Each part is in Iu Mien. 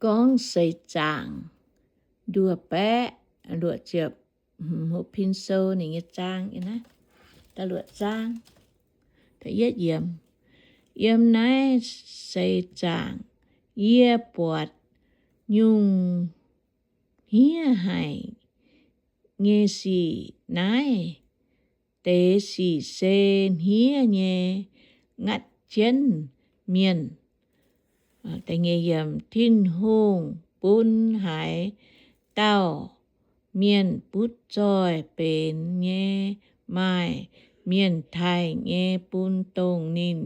gorngv seix zaangc nduoh baeqv, luoqc ziepc, hopv pin sou ninh nyei zaang, da'luoqc zaang. Yiem naaiv seix zaangc yie buatc nyungc hniev haic nyei sic. Naaiv deix sic se hniev nyei ngatv jienv mienh. Tin-Hungh bun haaix dauh mienh butv zoih benx nyei maaih mienh taaih nyei bun dongh ninh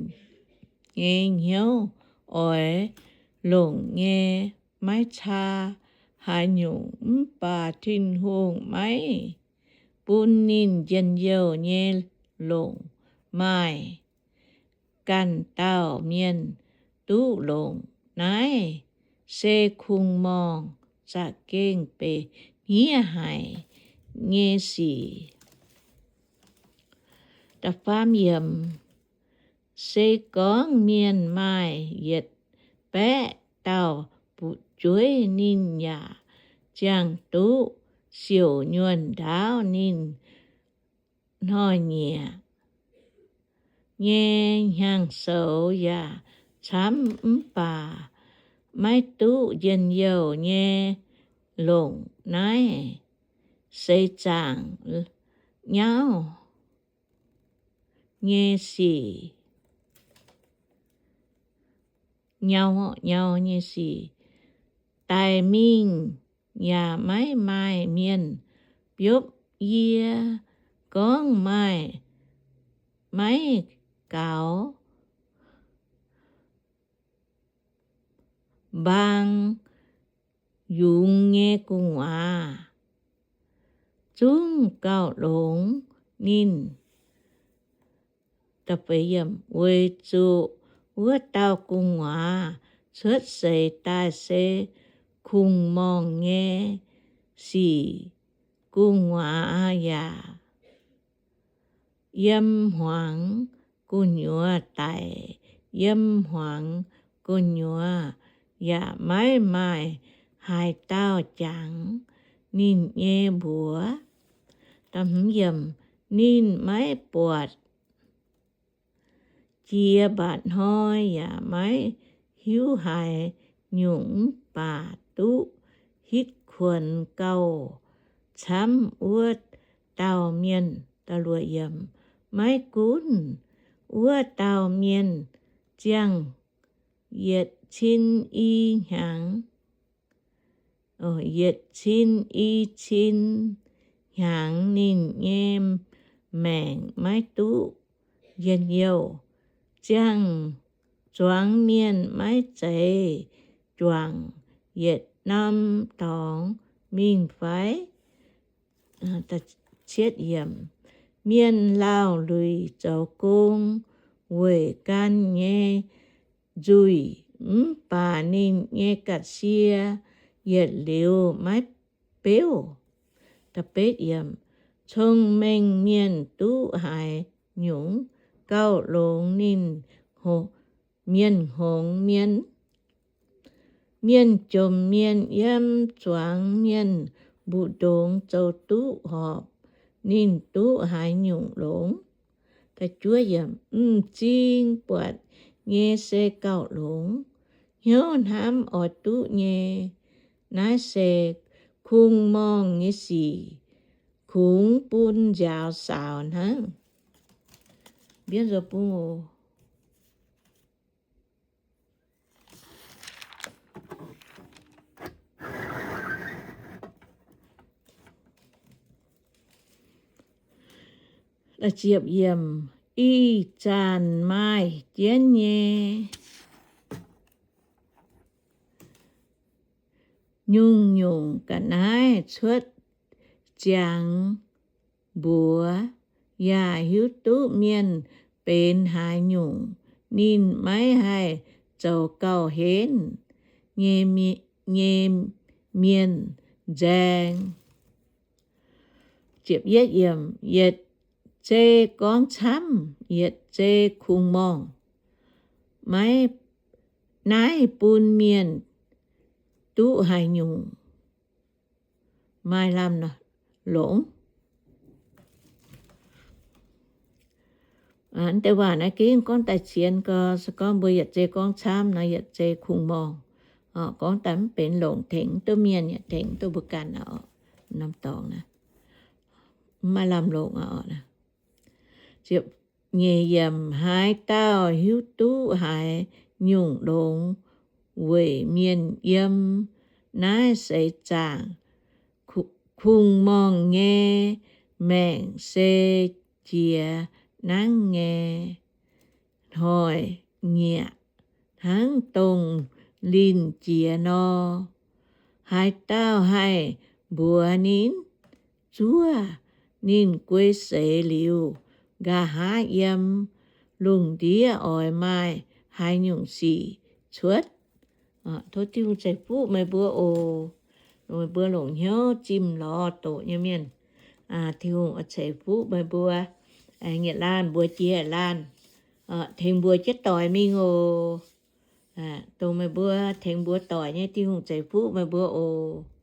nyei hnyouv oix longc nyei maiv caa haaix nyungc. Mv baac Tin-Hungh maiv bun ninh njien-youh nyei longc maaih. Ganh dauh mienh duqv longc naaiv se kungx-morngh za'gengh benx hniev haic nyei sic. Se gorngv mienh maaih yietc baeqv dauh fu'jueiv, ninh yaac ziangh duqv siouc nyuonh ndaauv ninh hnoi-nyieqc nyei hnyangx-soux yaac camv, mv baac maiv duqv njien-youh nyei longc naaiv seix zaangc nyauv nyei sic, nyauv nyei sic. Daic mingh yaac maiv maaih mienh biopv yie. Gorngv maaih maiv gaux mbaang yungz nyei gu'nguaaz zungv gauh longx ninh. Weic zuqc wuov dauh gu'nguaaz cuotv seix daaih se kungx-morngh nyei sic. Gu'nguaaz yaac yiem hmuangx gu'nyuoz daic, yiem hmuangx gu'nyuoz yaac maiv maaih haaix dauh jangx ninh nyei mbuox. Ninh maiv buatc jiex mba'hnoi yaac maiv hiuv haaix nyungc, mv baac duqv hitv kuonx gauh camv wuov dauh mienh. Maiv gunv wuov dauh mienh ziangh yietc cin i hnyangx, yietc cin i cin hnyangx ninh nyei maengc maiv duqv njien-youh, ziangh zuangx mienh maiv zeiz juangc yietc norm dorngx mingh fai? Mienh lauh luic zoux gong weic gan nyei nzuih, mv baac ninh nyei ga'sie yietc liuz maiv beuv. Cong-mengh mienh duqv haaix nyungc gauh longx ninh mienh hngongx mienh. Mienh jomc mienh yiem zuangx mienh mbu'ndongx zoux duqv horpc, ninh duqv haaix nyungc longx? M'zing buatc nyei se gauh longx, hnyouv hnamv oix duqv nyei. Naaiv se kungx-morngh nyei sic, kungx bun nziaaux saaux hnangv. Mbienv nzou bung oc. Ih zanc maaih jienv nyei nyungc-nyungc ga'naaiv cuotv ziangx mbuox, yaac hiuv duqv mienh benx haaix nyungc. Ninh maiv haih zoux gauh henv nyei mienh nzaeng. Yietc zei gorngv camv, yietc zei kungx-morngh. Maiv, naaiv bun mienh duqv haaix nyungc maaih lamh longc. Deix waac naaiv gengh gorngv daaih cien gau, se gorngv mbuo yietc zei gorngv camv nor, yietc zei kungx-morngh. Gorngv daaih mv benx longc, tengx duqv mienh yaac tengx duqv mbuo ganh oc. Norm dorngx naaiv mv maaih lamh longc oc. Nyeic yiemc, haaix dauh hiuv duqv haaix nyungc longx weic mienh yiem naaiv seix zaangc, kungx-morngh nyei maengc se jiex nangv nyei. Hnoi-nyieqc, hnangv dongh linh jiex nor, haaix dauh haih mbuox ninh zuov ninh guei seix liuz, nqa'haav yiem lungh ndiev oix maaih haaix nyungc sic cuotv? Tov Tin-Hungh ceix fuqv meih mbuo oc. Meih mbuo longc hnyouv zimh lorz doqc nyei mienh, Tin-Hungh ceix fuqv meih mbuo. Nyietc laanh mbuox jiex laanh, tengx mbuo jienv doic mingh oc. Dongh meih mbuo tengx mbuo doic nyei, Tin-Hungh ceix fuqv meih mbuo oc.